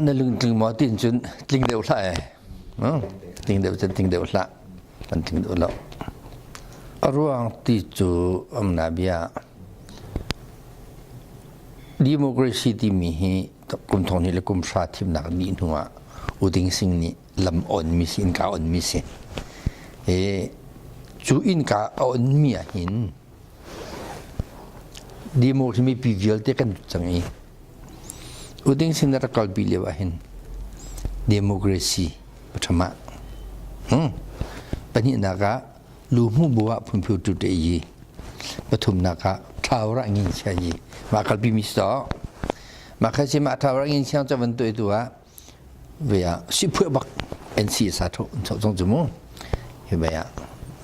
Na lung tling maw tin cun tling deuh hlah e. Tling deuh cun tling deuh hlah. Kan tling deuh lo. A ruang ti cu amna bia democracy timi hi kum thong hnih le kum hra thimnak dih hnu ah U Ding Sing nih lam on mi si innka on mi si. E cu innka a on mi ah hin democracy mipi vialte kan cang i U Ding Sing na rak kalpi lio ah hin democracy pathum ah pahnihnak ah luhmu bu ah phunphu tu te yi pathumnak ah thaura ngin chia yi mah kalpi mi si mah kha si mah thaura ngin chiang cha van tu tu ah ve ah si phuah bak NC sa tho cho chong chu mu hi ve ah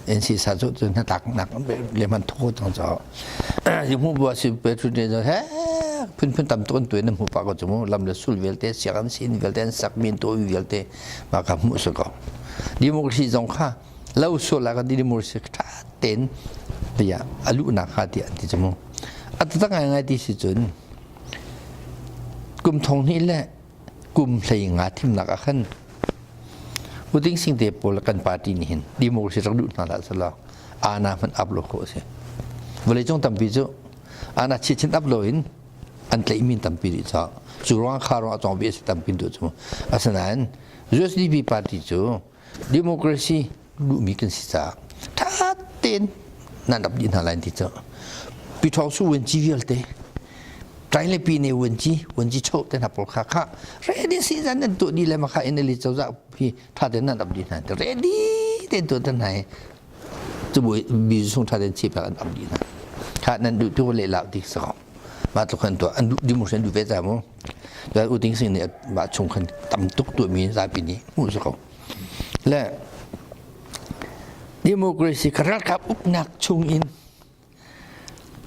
NC sa cho chu na tak nak le man tho chong cho yi mu bu si pe thu te zo he phun phun tam ton tu na mu pa ko chu mu lam le sul vialte siam sin vialte sak min to vialte ma ka mu su ko democracy zong kha lo sual la kan democracy tha ten tiah alu nak kha tiah ti chu mu at tak ngai ngai ti si cun kum thong hnih le kum hlei nga thimnak ah khan U Ding Sing te pawl kan party nih hin democracy rak duh hna hlah selaw ana hmanh up lo khawh a si. Vawleicung tampi cu ana chiachin up lo in an tlaihmi tampi rih caah cu ruang kha ruang a cawng bi a si tampi duh cu. Asinain USDP party cu democracy duhmi kan si caah ṭha tein nan ap dih hna lai ti cu Pyithawng su vuanci vialte ṭai le pi ne vuanci vuanci cho te hna pawl kha kha ready si zan nan tuah dih le ma kha in ali cozah hi ṭha tein nan ap dih hna ready tein tuah te hna hi cu bi sung ṭha tein chip an ap dih hna kha nan duh tu le lau ti sa mah tluk khan tuah an duh democracy an duh ve ca mu U Ting Sing nih mah chung khan tam tuk tuahmi zapi nih hmuh si ko Le democracy ka ralkap uknak chung in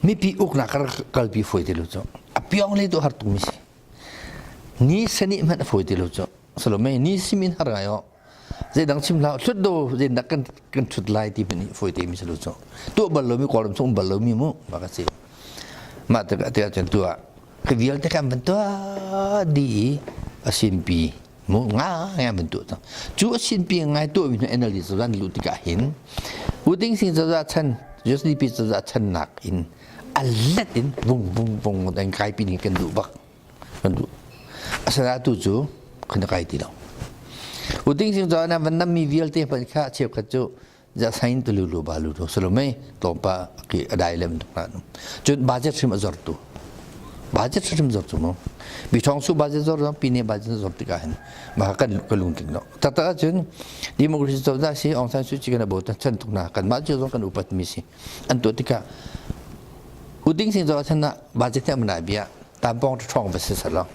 mipi uknak ka kalpi fawi ti lo cu a piong le tu har tuk mi si ni sani hmanh a fawi ti lo cu salome ni simin har ngai o zeidang chim hlah thlut do zeinak kan kan thut lai ti hmanh fawi te mi si lo cu tuah bal lo mi kawlram chung bal lo mi mu ma ka si mah te te cun tuah ka vialte kan van tuah di i a sinpi mu nga nga ban tu cu a sin pi ngai tu mi NLD cozah lu tikah hin U Ding Sing cozah chan USDP cozah chan nak in a let in vung vung vung an kai pin kan duh bak kan duh asana tu cu kan kai ti lo U Ding Sing cozah na van nam mi vialte pan kha cheukhat cu ja sain tu lu lu ba lu to mei tlawmpa ki adai lem tuk na cun budget hrim a zor tu budget hrim zor tu mo bi thong su budget zor zong pine budget zor tikah hin ma kan ka lung ting lo taktak ahcun democracy cozah si Aung San Suu Kyi kan abo chan tuk na kan mah cu zong kan upat mi si an tuah tikah uding sing cozah chan na budget te amana bia tampong thong va si salo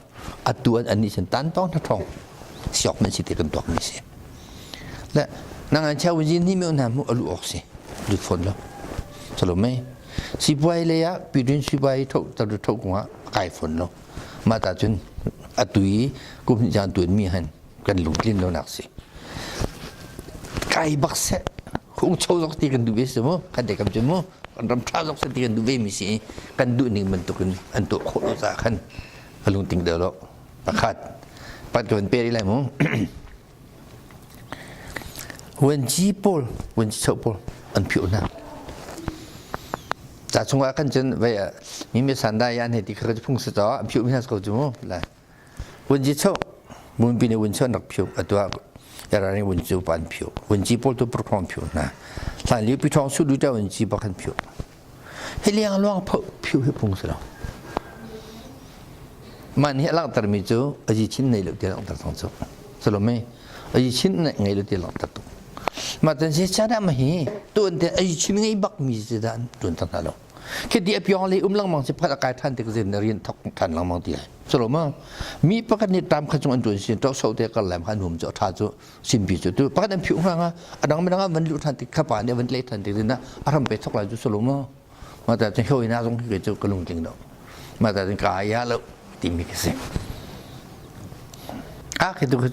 atu an ani chan tanpong thong siok man si te kan tuak mi si Le nang an cheu zin hi mi hna mu alu ok si lut phone lo chalo me sipuai le ya pidin sipuai tho tar tho kunga kai phone lo ma ta chun atui kum ni jan tuan mi han kan lungtlin lo nak si kai bak se khung cho zok ti kan du ve se mu kan te kam chu mu kan ram tha zok se ti kan du ve mi si kan du ning bantukin an to kho lo za khan alung ting de lo pakhat pat pe lai mu Vuanci pawl, vuanci pawl an phiuh hna. Ca chungah khan cun vei mi mi sandai an hei ti kha phung si caah an phiuh mi hna ko cu mu lai. Vuanci choh munpi nih vuncho an rak phiuh atu ah Iran nih vuncu pa an phiuh. Vunci pawl tu purkhong phiuh hna. Hlan lio pi thong su du ta vunci pa khan phiuh. Hi liang luang phiuh hi phung si lo. Mah nih a langhtermi cu a yi chin nei lo ti langhter thong cu. Salome a yi chin ngei lo ti langhter tu. Mah tan si cha ma hi tuan te a yi chin ngei bak mi si dah tuan tang hna lo. Khi ti a pyong le um lengmang si pakhat a kai than tik zin na rian thok than lengmang ti lai. Salome mi pakhat nih tam kha chung an tuan sin to so te kal lam khan hum chu tha chu simpi chu tu pakhat an phiu nga nga adang midang an van lu than tik khapa nih van le than tik zin na aram pe thok lai chu Salome Mah ta cun hoi na zong hi cu ka lungtling lo. Mah ta cun ka ya lo timi ka si. A khi tu cu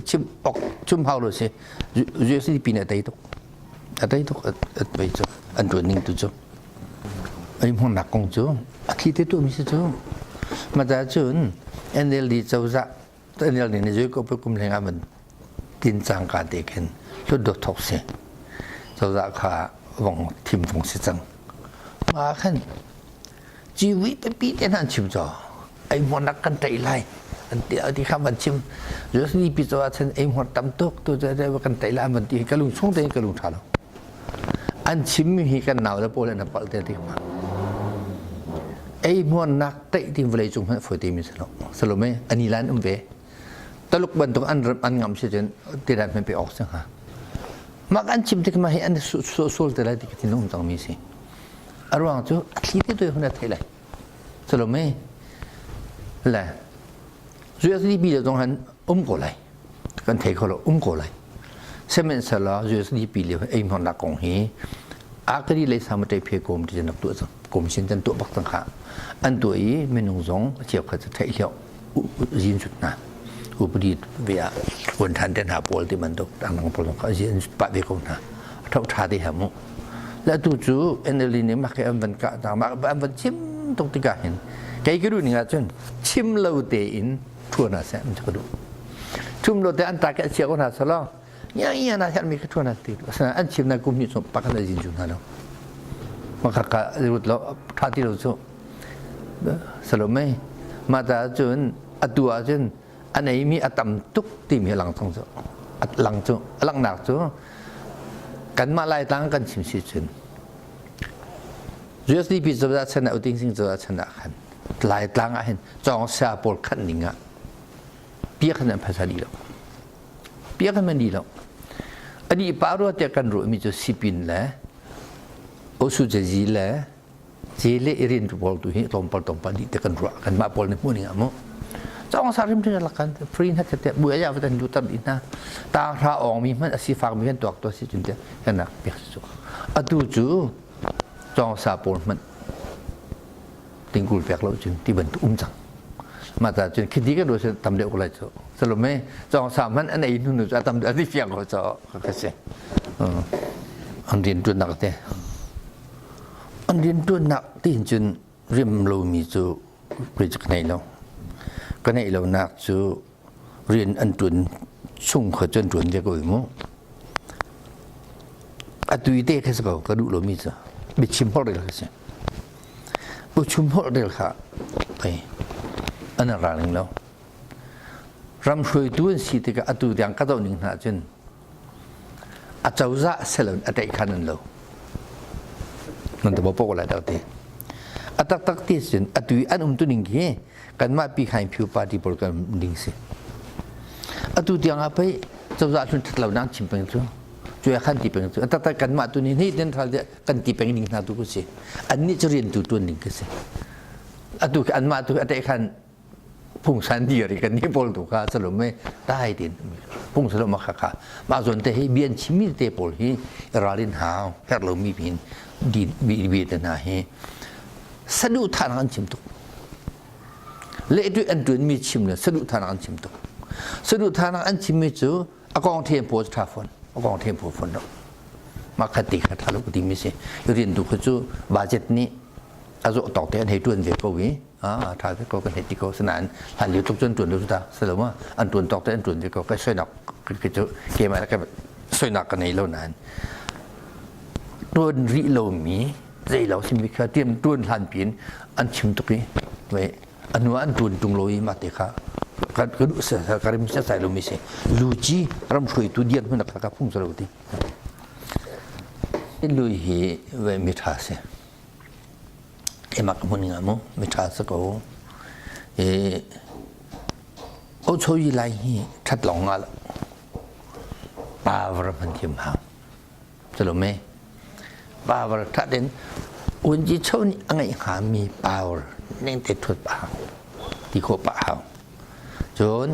chim ok chum hau lo si. USDP nih a tei tuk. A tei tuk at pei cu an tuan ning tu cu. Ai hmang nak kong cu a thli te tu mi si cu. Mah ta cun NLD cozah Daniel nih ni ko kum hleng ah man tin cang ka te khin hlutdo thok si cozah kha vong thim fung si cang ma khan civi pipi te hna an chim cho ei hmuarnak kan ṭeih lai an ti ti kha van chim ni pi cho ah cun ei hmuar tam tuk tu kan ṭeih lai an ti ka lung chung tein ka lung ṭha lo an chimmi hi kan nau le pawl an palh te ti ma ei hmuarnak ṭeih ti vawlei cung hmanh foi ti mi si lo salome ani lan um ve Taluk bantuk an an ngam si cun tiran hmanh pe awk si hnga mah an chim tik ma hi an sul te lai ti ka thin um cang mi si a ruang cu a thli te tu hun a thei lai salome le USDP le zong han um ko lai kan thei kho lo um ko lai sihmanhsehlaw USDP le ei hmangnak kong hi akari lei samate phe kom ti nak tuah cang kom sin tan tuah bak cang kha an tuah i minung zong cheukhat cu theih hlio zin sut hna upadi ve ah vuan than te hna pawl ti bantuk dangdang pawl zong kha zin pah ve ko hna a tho tha te ha mu le tu cu NLD nih mak an van kah ta mak an van chim tuk tikah hin kei ka duh ning ahcun chim lo tein thuan hna seh an ka duh chim lo te an ta ke chia ko hna salo ya ya na mi ka thuan ti an chim na kum ni chung pakhat zin ju hna lo maka ka rut lo tha ti lo cu Salome mah caah cun atu ahcun an eimi a tam tuk timi a lang cang cu a lang cu a langhnak cu kanmah Laitlang kan chim si cun USDP cozah chan ah Uting Sing cozah chan ah khan Laitlang ah hin cawngsia pawl khanh ning ah pia khan an phaisa dih lo pia khan an dih lo ani pa rua tiah kan ruahmi cu sipin le osujazi le ce le irin pawl tu hi tlawmpal tlawmpal dih te kan ruah kanmah pawl nih hmuh ning ah mu cawng sa rim rin lakan free na te bu ya va lu tar dih hna ta hra ong mi hman asi fak mi kan tuak to si cun te kan nak pek su atu cu cawng sa pawl hman tingkul pek lo cun ti bantuk um cang ma ta cun khiti kan ruah tam deuh ko lai cu salome cawng sa hman an ei hnu nu cu a tam deuh ti fiang ko cho ka si an rian tuan nak te An rianṭuannak tiin cun rem lomi cu kei cu ka nei lo. Ka neih lonak cu rian an ṭuan chung kha cu an ṭuan ve ko i mu. Atu i te kha si ko ka duh lomi cu biachim holh rel kha si. Biachim holh rel kha ei an ralring lo. Ram hruaitu an si tikah atu tiang ka doh ning hna cun A cozah siloin a tlaih khan an lo. Nan te po lai dah ti. A taktak ti cun atu i an um tuning khi kanmah pi khain phiu party pawl kan ding si. Atu tiang ah pei cozah hlun that lo nang chim peng cu cu ya khan ti peng cu a taktak kanmah tu nih ni den thal kan ti peng ding hna tu ku si. An nih cu rian tu tuan ding ka si. Atu anmah tu a teh khan pungsan dir i kan nih pawl tu kha salum e tai tin pung salum kha kha mah zawn te hi bian chimmi te pawl hi ralin hau herh lomi pin di bi bi te hna hi sadu than an chim tuk le tu an tuan mi chim le sadu than an chim tuk sadu than an chim mi cu a kong them pawl tha fon a kong them pawl fon lo ma khat ti kha tha lo ti mi si rian tu kha cu budget nih a zawh tawk te an hei tuan ve ko i a tha ve ko kan hei ti ko sinain hlan lio tluk cun tuan lo ta silo ma an tuan tawk te an tuan ve ko kai soinak ke cu keimah ka soinak ka nei lo nain tuan rih lomi zei lo simi kha tiam tuan hlan pin an chim tuk i wei anu an tuan tung lo i ma te kha ka ka duh sa ka rim sa sai lo mi si luci ram hruaitu dian hun ka ka phung lo ti lui hi ve mi tha si Keimah ka hmun nga mu miṭha si ko. I Ochoyi lai hi ṭhat lawng nga lo. Power hman thiam hau. Culo me power ṭhat in unji cho nih a ngeih hngami power ning te ṭhut pah hau. Ti khawh pah hau. Cun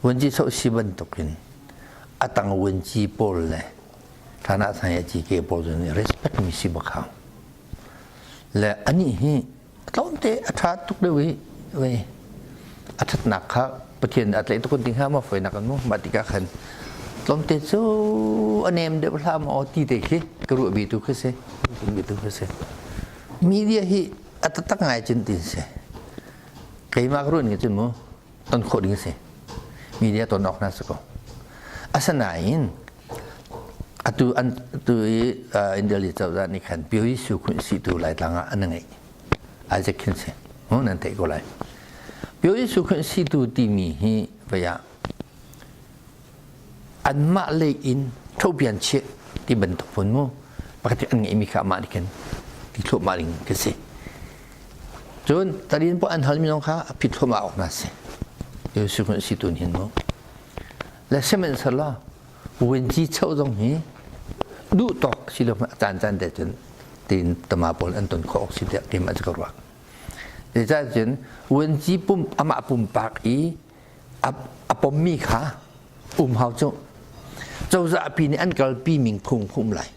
unji cho si bantukin a tang unji pawl le Thana thai a GK pawl cu nih respect mi si bak hau. Le anih hi tlawmte a ṭha tuk deuh i wei a ṭhatnak kha Pathian a tlaih tuk ding ha ma foinak an mu mah tikah khan tlawmte cu a nem deuh hlah maw ti te khi ka ruah bi tu khi si bi tu khi si media hi a taktak ngai cun tin si keimah ka ruah ning cun mu ton khawh ding si. Media ton awk hna si ko. Asinain atu an tu i India li cozah nih khan Pyo Su Khun si tu Laitlang ah an ngeih. Isaac khin si. Mu nan theih ko lai. Pyo Su Khun si tu timi hi vaya anmah lei in thopian chiah ti bantuk phun mu pakhat an ngeihmi kha amah nih khin ti thluahmah ding khi si. Cun tarin po an halmi zong kha a phit thluahmah awk na si. Yusuf si tun hin mu. Le sihmanhsehlaw vuanci cheu zong hi duh tawk si lo a caan caan te cun tin tama pawl an ton khawh awk si tiah keimah cu ka ruah. Zeicah cun vuanci pum amah pumpak i a pommi kha um hau cu cozah pi nih an kalpi ning phung phum lai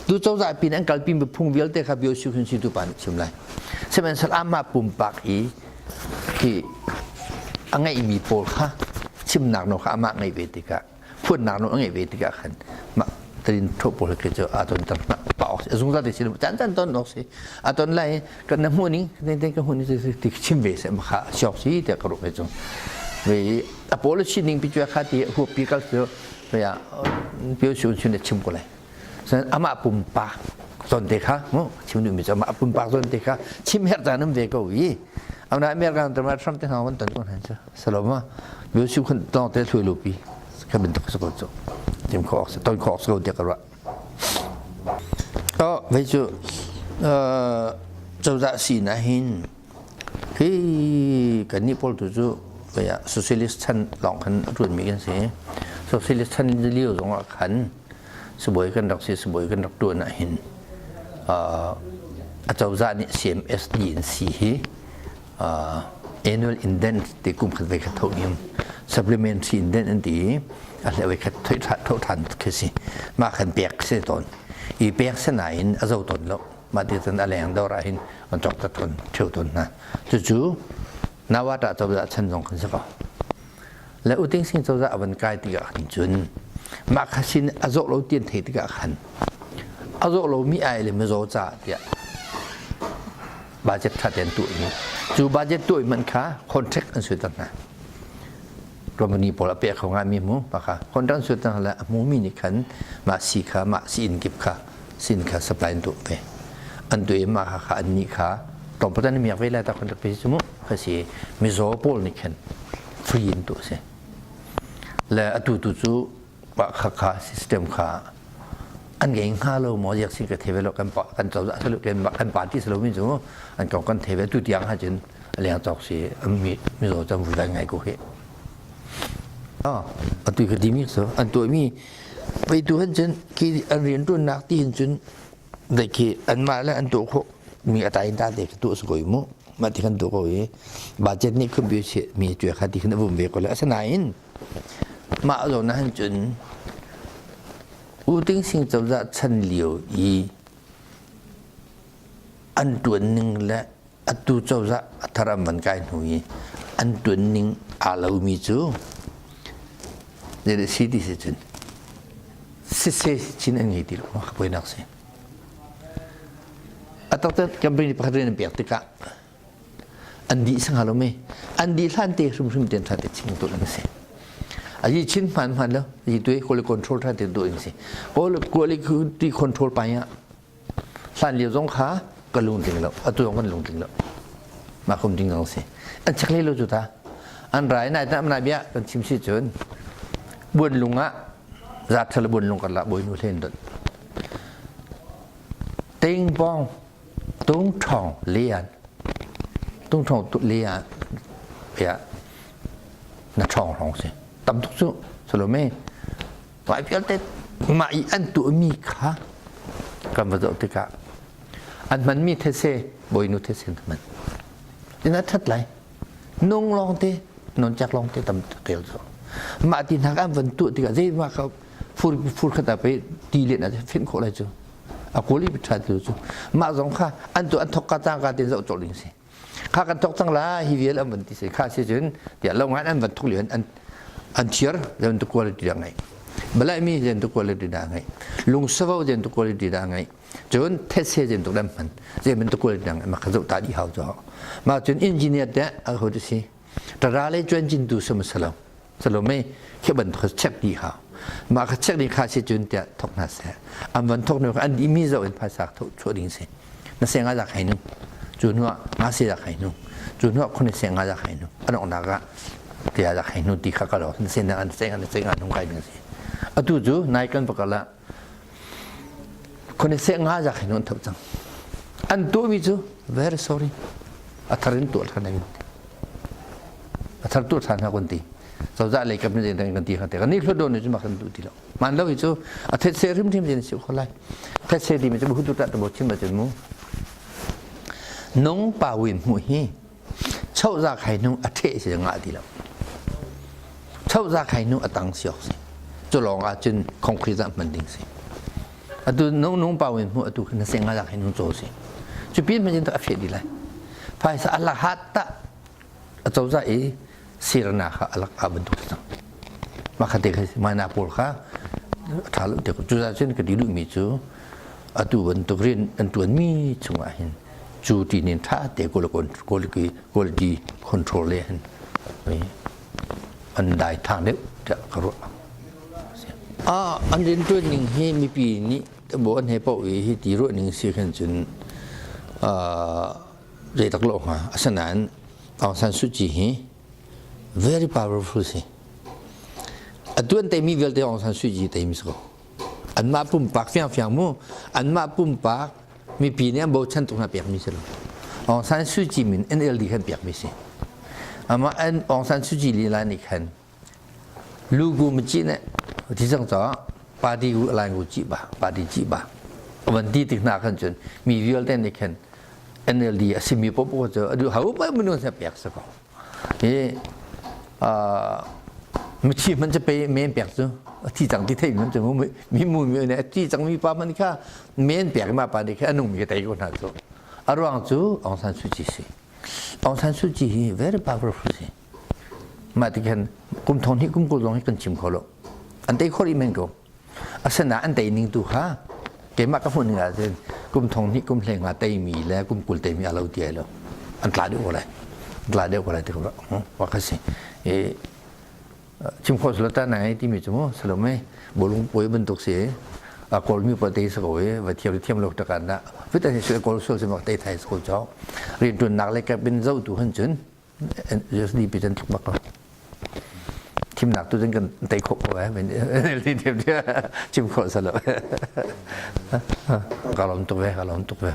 tu cozah pi nih an kalpi mi phung vialte kha bio si si tu pa nih chim lai sihmanhsehlaw amah pumpak i khi a ngeihmi pawl kha chimnak nawl kha amah ngeih ve tikah phuannak nawl a ngeih ve tikah khan mah tarin tho pawl khi cu aa ton ter pa awk si zungzal te si caan caan ton awk si a ton lai kan na hmuh ning te ka hmuh ning ti chim ve se kha siok si tiah ka ruah ve cu ve a policy ning pi cu kha ti huap pi kal cu ya pio su chun ne chim ko lai san amah pumpak zon te kha mu chim duh mi cu amah pumpak zon te kha chim her ta nam ve ko i amna American Donald Trump te hna wan ton ko han chu saloma pio su khun tong te thui lu pi kha bin tok ko chu chim kho ok ton kho ok ko te ka ra Oh, vei cu cozah si na hin hi kannih pawl tu cu kaya socialist chan lawng khan a ṭuanmi kan si. Socialist chan lio zongah khan sibawi kan rak si, sibawi kan rak ṭuan ah hin a cozah nih CMSD in si hi annual indent ti kum khat voi khat tho niam supplementary indent an ti i a hle voi khat thoi tho than khi si mah khan pek si tawn i pek se nain a zo tawn lo mah ti cun a leng dor ah hin an cok ta ton theu ton hna cucu nawata cozah chan zong kan si ko le uting sing cozah a van kai tikah khan cun mah kha sin a zawh lo tian thei tikah khan a zawh lo mi ai le mizaw ca tiah budget tha ten tuah mi cu budget tuah man kha contract an suiter hna company pawl a pek kho ngai mi mu pa kha contract suiter hna le a hmu mi nih khan mah si kha mah si inn kip kha sin kha supply an tuah ve an tuah i mah kha kha an nih kha tlawmpal an miak ve lai ta contract pe cu mu kha si mizaw pawl nih khan free in tuah si le atu tu cu mah kha kha system kha an ngei hnga lo maw ziak si ka thei ve lo kan pa kan cozah salo kan kan party salo mi cu an kong kan thei ve tu tiang ha cun a leng cawk si mi mizaw cam vui ngai ko hi ah atu ka ti mi cu an tuah mi pei tu han cun khi an rian tuannak ti hin cun dai khi anmah le an tuah khawh mi a tain ta te ka tuah su ko mu mah ti kan tuah ko i budget nih khun bi mi tu kha ti khan a vum ve ko le asinain mah zawn ah cun U Ting Sing cozah chan lio i an ṭuan ning le atu cozah a thar an van kai hnu i an ṭuan ning aa lomi cu zei si ti si cun sise chin an ngei ti lo ka poinak si. A taktak company pakhat rian an pek tikah an dih sang lo me an dih hlan te hrimhrim ten tha te chim tu an si ayi chin hman hman lo yi tu quality control tha te tu in si quality control pa ya hlan lio zong kha ka lung tling lo atu zong kan lung tling lo ma kum ding zong si an chek le lo chu ta an rai nai ta na bia kan chim si chun buan lung ah za thal buan lung kan la boi nu hlen don ting pong Tung Ṭhawng Lian Tung Ṭhawng Lian ya na ṭhawng hrawng si tam tuk cu salome vai vialte mah i an tuahmi kha kan va zoh tikah an hmanmi these bawinu these an hman in a ṭhat lai nung lawngte non cak lawngte tam tel cu mah ti hna an van tuah tikah zei mah kha fur fur khat ah pei ti len ah fenh khawh lai cu a kawl i ṭha tu cu mah zong kha an tu an thok ka cang ka tin zoh cawlh ding si kha kan thok cang la hi vial an van ti si kha si cun tiah lo ngan an van thok lian an an thiar zen tu quality da ngai balai mi zen tu quality da ngai lungsavo zen tu quality da ngai cun thetse zen tu lam man zen man tu quality da ngai ma kha zoh ta di hau cho ma cun engineer te a ho ti si tara le chuan cin tu sam salo. Salome khi bantuk check dih hau. Mah kha check ding kha si cun tiah thok hna seh. An van thok nu an dihmi zoh in phaisa thok chuah ding si. Na se nga zak hai nu. Cu hnu ah nga se zak hai nu. Cu hnu ah khun se nga zak hai nu. An ongnak ah tia zak hai nu ti kha ka lo. Na se na an se nga se nga nung kai ding si. Atu cu nai kan pakal ah khun se nga zak hai nu an thok cang. An tuahmi cu very sorry. A thar in tuah than ding. A thar tuah than ha kun ti. Cozah lei kap nih kan ti kha te. Kan ni hlut do ni cu mak kan duh ti lo. Man lo hi cu a thetse hrimhrim sin si kho lai. Thetse ti mi cu hutu ta bo chim ma cun mu. Nung pa win hmu hi chauza khai nung a the si nga ti lo. Chauza khai nung a tang siok si. Cu lawng ah cun concrete ah hman ding si. Atu nung nung pa win hmu atu na se nga lak hin nung caw si. Cu pin ma cun a fe di lai. Phaisa a lahat ta a cozah i sirnak kha a lak a bantuk cang. Mah kha te kha mana pawl kha a ṭha lo te cu cun ka ti duhmi cu atu bantuk rian an ṭuanmi chungah hin cu ti nin ṭha te quality quality control le hin an dai thang deuh tiah ka ruah. Ah an rian ṭuan ning hi mipi nih bo an he paoh i hi ti ruah ning si khan cun zeitak lo hnga. Asinain Aung San Suu Kyi hi very powerful si. Atu an teimi vialte Aung San Suu Kyi teimi si ko. Anmah pumpak fiangfiang mu, anmah pumpak mipi nih an bochan tuk hna pekmi si lo. Aung San Suu Kyi min NLD khan pekmi si. Amah Aung San Suu Kyi lila nih khan Lugu ma ci ne ti cang caah party gu align gu ci ba party ci ba van ti tik hna khan cun mi vialte nih khan NLD a simi popo cu adu hau pa minung sa pek sa ko hi mithi man cu pe men pek cu a thi cang ti thei man cu mi mu mi ne a thi cang mi pa man kha men pek ma pa nih kha anung mi ka tei ko hna cu a ruang cu Aung San Suu Kyi si Aung San Suu Kyi hi very powerful si Mah ti khan kum thong hnih kum kul zong hi kan chim kho lo. An tei kho rih men ko. Asinain an tei ning tu kha keimah ka hmuh ning ah cun kum thong hnih kum hlei nga teimi le kum 20 teimi a lo ti ai lo. An tla deuh ko lai. An tla deuh ko lai ti ko wa kha si. E chim kho slo ta nai timi cu mu salome bolung poi bantuk si a kawlmi pa te sa ko e va thiam thiam lo takan na fit an si kawl sul si mak te thai ko chaw rian tun nak le ka bin zo tu han cun USDP cun tluk bak lo. Thimnak tu cun kan tei khawh ko eh. NLD thiam chim khawh sa lo. Ka lawm tuk ve, ka lawm tuk ve.